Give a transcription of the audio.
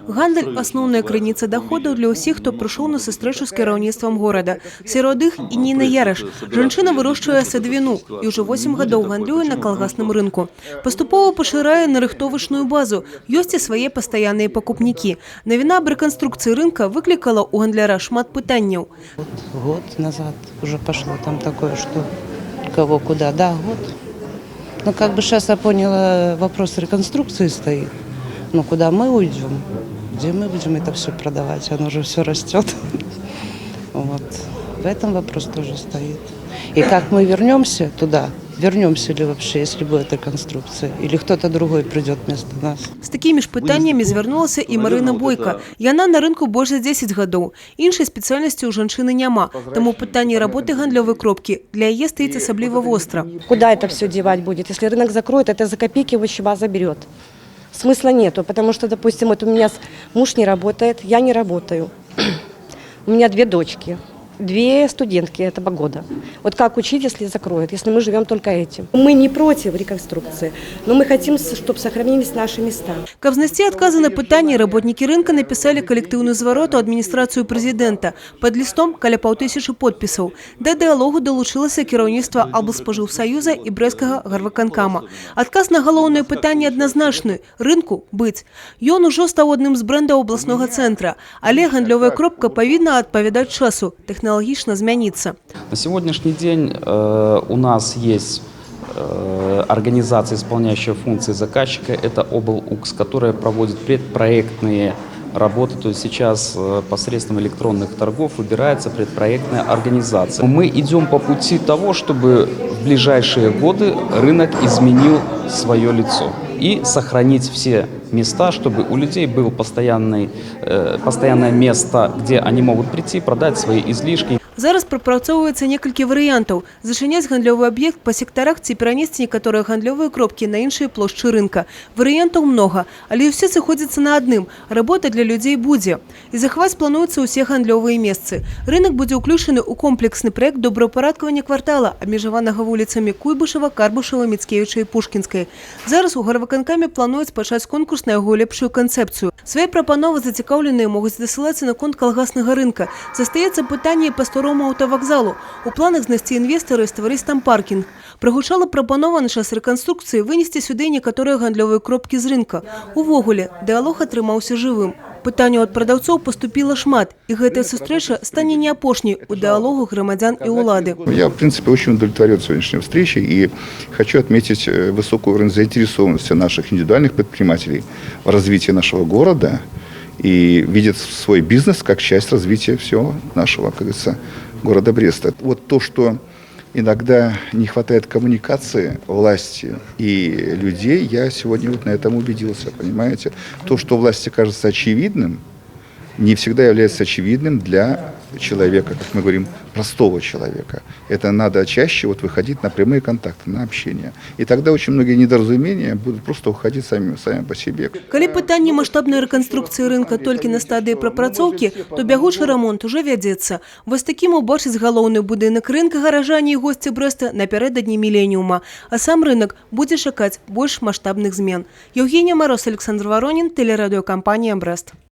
Гандаль — асноўная крыніца даходаў для ўсіх, хто прыйшоў на сустрэчу з кіраўніцтвам горада. Сярод іх і Ніна Яраш. Жанчына вырошчвае садавіну і ўжо 8 гадоў гандлюе на калгасным рынку. Паступова пашырае нарыхтовачную базу. Ёсць і свае пастаянныя пакупнікі. Навіна аб рэканструкцыі рынка выклікала ў гандляра шмат пытанняў. Вот год назад уже пошло там такое, что кого куда. Да, год. Ну, как бы сейчас я поняла, вопрос реконструкции стоит. Ну, куда мы уйдем? Где мы будем это все продавать? Оно же все растет. Вот. В этом вопрос тоже стоит. И как мы вернемся туда? Вернемся ли вообще, если будет реконструкция? Или кто-то другой придет вместо нас? З такімі ж пытаннямі звярнулася і Марына Бойка. Яна на рынку больш за 10 гадоў. Іншай спецыяльнасці ў жанчыны няма, таму пытанне работы гандлёвай кропкі для яе стаіць асабліва востра. Куда это все девать будет? Если рынок закроют, это за копейки ВЧБ заберет. Смысла нету, потому что, допустим, вот у меня муж не работает, я не работаю. У меня две дочки, две студентки этого года. Вот как учить, если закроют, если мы живем только этим? Мы не против реконструкции, но мы хотим, чтобы сохранились наши места. Каб знайсці адказы на пытанні, работнікі рынка напісалі калектыўны зварот у адміністрацыю прэзідэнта. Пад лістом каля паўтысячы подпісаў. Да дыалогу далучылася кіраўніцтва аблспажыўсаюза і Брэсцкага гарвыканкама. Адказ на галоўнае пытанне адназначны — рынку быць. Ён ужо стаў адным з брэндаў абласнога цэнтра, але гандлёвая кропка павінна адпавядаць часу, тэхналагічна змяніцца. На сегодняшний день у нас есть организация, исполняющая функции заказчика, это облУКС, которая проводит предпроектные работы. То есть сейчас посредством электронных торгов выбирается предпроектная организация. Мы идем по пути того, чтобы в ближайшие годы рынок изменил свое лицо и сохранить все места, чтобы у людей был постоянное место, где они могут прийти, продать свои излишки. Зараз прапрацоўваецца некалькі варыянтаў: зачыняць гандлёвы аб'ект па сектарах ці перанесці некаторыя гандлёвыя кропкі на іншыя плошчы рынка. Варыянтаў многа, але ўсе сыходзяцца на адным: работа для людзей будзе. І захаваць плануюцца ўсе гандлёвыя месцы. Рынак будзе ўключаны ў комплексны праект добраўпарадкавання квартала, абмежаванага вуліцамі Куйбышава, Карбышава, Міцкевіча і Пушкінскай. Зараз у гарвыканкаме плануюць пачаць конкурс на яго лепшую канцэпцыю. Свае прапановы зацікаўленыя могуць дасылаць і наконт калгаснага рынка. Застаецца пытанне і па старому аўтавакзалу. У планах знайсці інвестара і стварыць там паркінг. Прагучала прапанова на час рэканструкцыі вынесці сюды некаторыя гандлёвыя кропкі з рынка. Увогуле, дыалог атрымаўся жывым. Пытанняў ад прадаўцоў паступіла шмат, і гэтая сустрэча стане не апошняй у дыалогу грамадзян і ўлады. Я, в принципе, очень удовлетворен сегодняшней встречей и хочу отметить высокий уровень заинтересованности наших индивидуальных предпринимателей в развитии нашего города и видят свой бизнес как часть развития всего нашего, как говорится, города Бреста. Вот то, что иногда не хватает коммуникации власти и людей, я сегодня вот на этом убедился, понимаете. То, что власти кажется очевидным, не всегда является очевидным для человека, как мы говорим, простого человека. Это надо чаще вот выходить на прямые контакты, на общение. И тогда очень многие недоразумения будут просто уходить сами по себе. Калі пытанне маштабнай рэканструкцыі рынка толькі на стадыі прапрацоўкі, то бягучы рамонт ужо вядзецца. Вось такім убачыць галоўны будынак рынка гараджане і госці Брэста напярэдадні міленіума. А сам рынак будзе чакаць больш маштабных змен. Яўгенія Мароз, Аляксандр Варонін, тэлерадыёкампанія «Брэст».